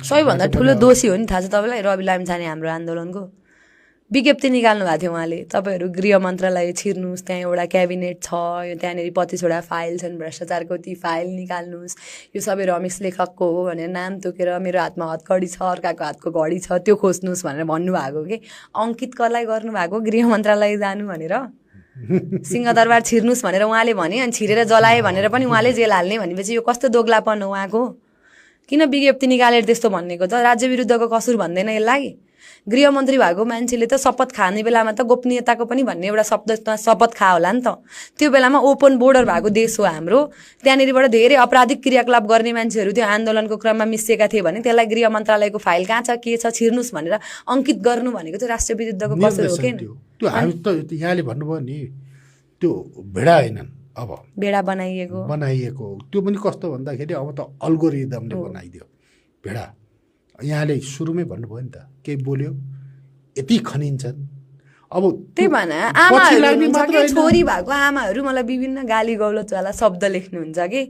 सबैभन्दा ठुलो दोषी हो नि थाहा छ तपाईँलाई रवि लामिछाने हाम्रो आन्दोलनको विज्ञप्ति निकाल्नु भएको थियो उहाँले तपाईँहरू गृह मन्त्रालय छिर्नुहोस् त्यहाँ एउटा क्याबिनेट छ त्यहाँनिर 25वटा फाइल छन् भ्रष्टाचारको ती फाइल निकाल्नुहोस् यो सबै रमेश लेखकको हो भनेर नाम तोकेर मेरो हातमा हतकडी छ अर्काको हातको घडी छ त्यो खोज्नुहोस् भनेर भन्नुभएको के अङ्कित करलाई गर्नुभएको गृह मन्त्रालय जानु भनेर सिंहदरबार छिर्नुहोस् भनेर उहाँले भने अनि छिरेर जलाए भनेर पनि उहाँले जेल हाल्ने भनेपछि यो कस्तो दोग्लापन हो उहाँको किन विज्ञप्ति निकालेर त्यस्तो भन्नेको त राज्य विरुद्धको कसुर भन्दैन यसलाई गृहमन्त्री भएको मान्छेले त शपथ खाने बेलामा त गोपनीयताको पनि भन्ने एउटा शब्द शपथ खा होला नि त त्यो बेलामा ओपन बोर्डर भएको देश हो हाम्रो त्यहाँनिरबाट धेरै अपराधिक क्रियाकलाप गर्ने मान्छेहरू त्यो आन्दोलनको क्रममा मिसिएका थिए भने त्यसलाई गृह मन्त्रालयको फाइल कहाँ छ के छ छिर्नुहोस् भनेर अङ्कित गर्नु भनेको चाहिँ राष्ट्र विरुद्धको कसुर हो के त्यो हामी त यहाँले भन्नुभयो नि त्यो भेडा होइनन् अब भेडा बनाइएको त्यो पनि कस्तो भन्दाखेरि अब त अल्गोरिदमले बनाइदियो भेडा यहाँले सुरुमै भन्नुभयो नि त केही बोल्यो यति खनिन्छन् अब त्यही भन आमाहरू छोरी भएको आमाहरू मलाई विभिन्न गाली गलौजवाला शब्द लेख्नुहुन्छ कि